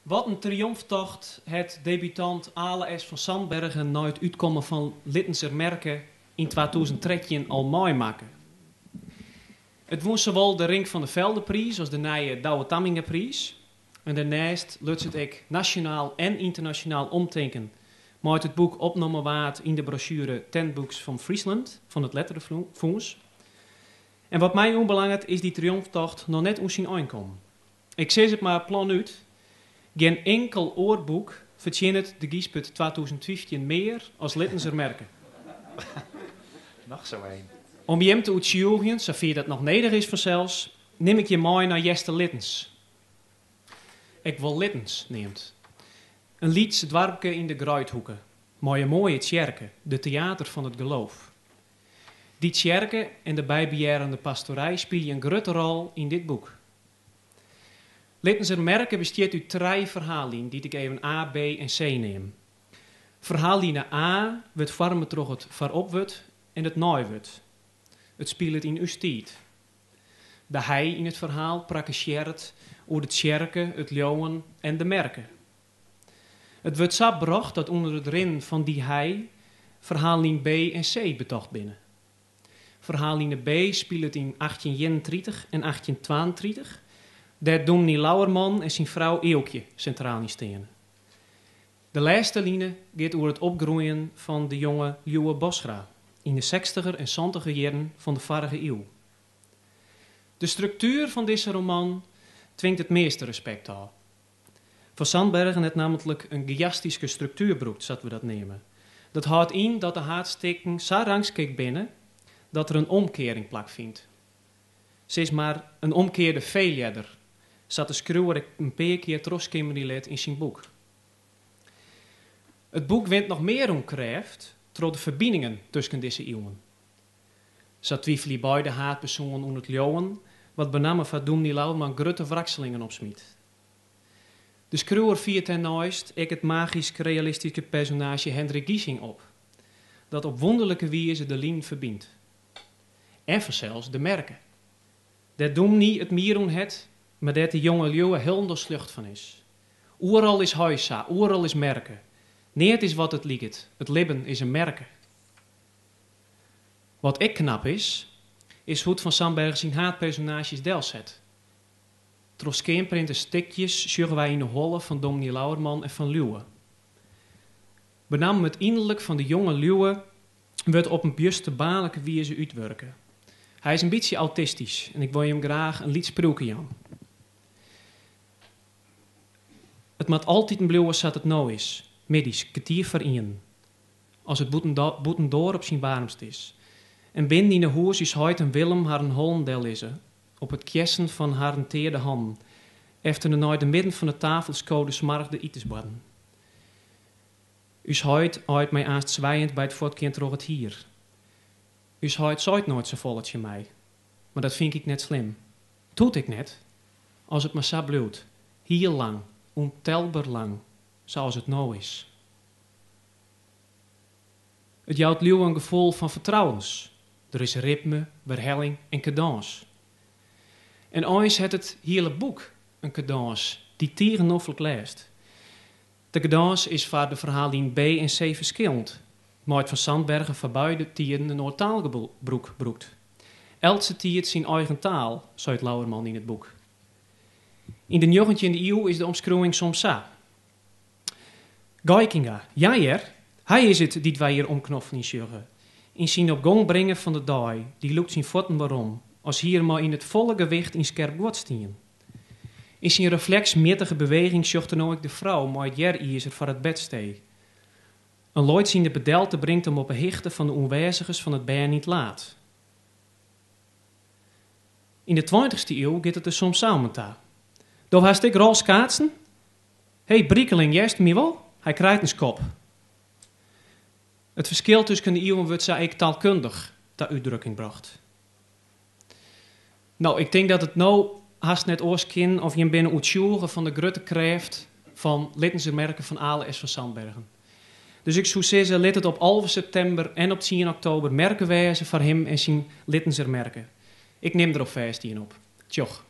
Wat in triomftocht hat debutant Ale S. van Zandbergen nei it útkommen fan Littenser Merke yn 2013 al meimakke. It wûn sawol de Rink van der Veldepriis as de nije Douwe Tammingapriis. En dêrneist luts it ek nasjonaal en ynternasjonaal omtinken mei't it boek opnommen waard yn de brosjuere Ten Books from Friesland fan it Letterefûns. En wat my oanbelanget is dy triomftocht noch net oan syn ein kommen. Ik sis it mar planút, gjin inkel oar boek fertsjinnet de Gysbert 2015 mear as Littenser Merke. Noch sa een. Om jim te oertsjûgjen, safier dat noch nedich is fansels, nim ik jim mei nei Easterlittens. Ek wol Littens neamd. In lyts doarpke yn de Greidhoeke, mei in moaie tsjerke, de Theater van het Geloof. Dy tsjerke en de bybehearrende pastorij spylje in grutte rol yn dit boek. Littenser Merke bestiet út trije ferhaallinen dy't ik even A, B en C neam. Ferhaalline A wurdt foarme troch it foaropwurd en it neiwurd. It spilet yn ús tiid. De hy yn it ferhaal prakkesearret oer de tsjerke, it leauwen en de merke. It wurdt sa brocht dat ûnder it rinnen fan dy hy ferhaalline B en C betocht binne. Ferhaalline B spilet yn 1831 en 1832, dêr't dûmny Lauerman en syn frou Eelkje sintraal yn steane. De lêste line giet oer it opgroeien fan de jonge Liuwe Bosgra yn de sechstiger en santiger jierren fan de foarige iuw. De struktuer fan dizze roman twingt it measte respekt ôf. Van Zandbergen hat nammentlik in chiastyske struktuer brûkt, sa't we dat neame. Dat hâldt yn dat de haadstikken sa rangskikt binne dat der in omkearing plakfynt. Sis mar in omkearde V-ljedder, sa't de skriuwer ek in pear kear trochskimerje lit yn syn boek. It boek wint noch mear oan krêft troch de ferbiningen tusken dizze iuwen. Sa twivelje beide haadpersoanen oan it leauwen, wat benammen foar dûmny Lauerman grutte wrakselingen opsmyt. De skriuwer fiert dêrneist ek it magysk-realistyske personaazje Hendrik Giesing op, dat op wûnderlike wize de linen ferbynt. En fansels de merke. Dêr't dûmny it mier oan hat, mar dêr't de jonge Liuwe hielendal sljocht fan is. Oeral is heisa, oeral is merke. Neat is wat it liket, it libben is in merke. Wat ek knap is, is hoe't Van Zandbergen syn haadpersonaazjes delset. Troch skeanprinte stikjes sjogge wy yn de holle fan dûmny Lauerman en fan Liuwe. Benammen it ynderlik fan de jonge Liuwe wurdt op in bjusterbaarlike wize útwurke. Hy is in bytsje autistysk en ik wol jim graach in lyts priuwke jaan. It moat altiten bliuwe sa't it no is, middeis, kertier foar ienen. As it bûtendoar op syn waarmst is. En binnen yn 'e hûs ús heit en Willem harren hollen dellizze, op it kjessen fan harren tearde hannen, efter de nei de midden fan 'e tafel skode smargde itensboarden. Us heit aait my aanst swijend by it fuortgean troch it hier. Us heit seit noait safolle tsjin my, mar dat fyn ik net slim. 't Hoecht ek net, as it mar sa bliuwt, hiel lang, ûntelber lang, sa as it no is. It jout Liuwe in gefoel fan fertrouwens. Der is ritme, werhelling en kadâns. En eins hat it hiele boek in kadâns dy't tige noflik lêst. De kadâns is foar de ferhaallinen B en C ferskillend, mei't Van Zandbergen foar beide tiden in oar taalgebrûk brûkt. Eltse tiid syn eigen taal, seit Lauerman yn it boek. Yn de njoggentjinde iuw is de omskriuwing soms sa. Gaikinga, Ja hear, hy is it dy't wy hjir omknoffeljen sjogge. Yn syn op gong bringen fan de dei, dy lûkt syn fuotten werom, as hie er mei yn it folle gewicht yn skerp guod stien. Yn syn refleksmjittige beweging sjocht er no ek de frou mei it jerizer foar it bedstee. In loaitsjende bedelte bringt him op 'e hichte fan de oanwêzigens fan it bern yn 't laad. Yn de tweintichste iuw giet it der soms sa om en ta. Do hast ek rolskaatsen? Hé, Briekeling, hearst my wol? Hy krijt in skop. It ferskil tusken de iuwen wurdt sa ek taalkundich ta útdrukking brocht. No, ik tink dat it no hast net oars kin of jim binne oertsjûge fan de grutte krêft fan Littenser Merke fan Ale S. van Zandbergen. Dus ik soe sizze, lit it op 11 septimber en op tsien oktober merke wêze foar him en syn Littenser Merke. Ik nim der alfêst ien op. Tsjoch.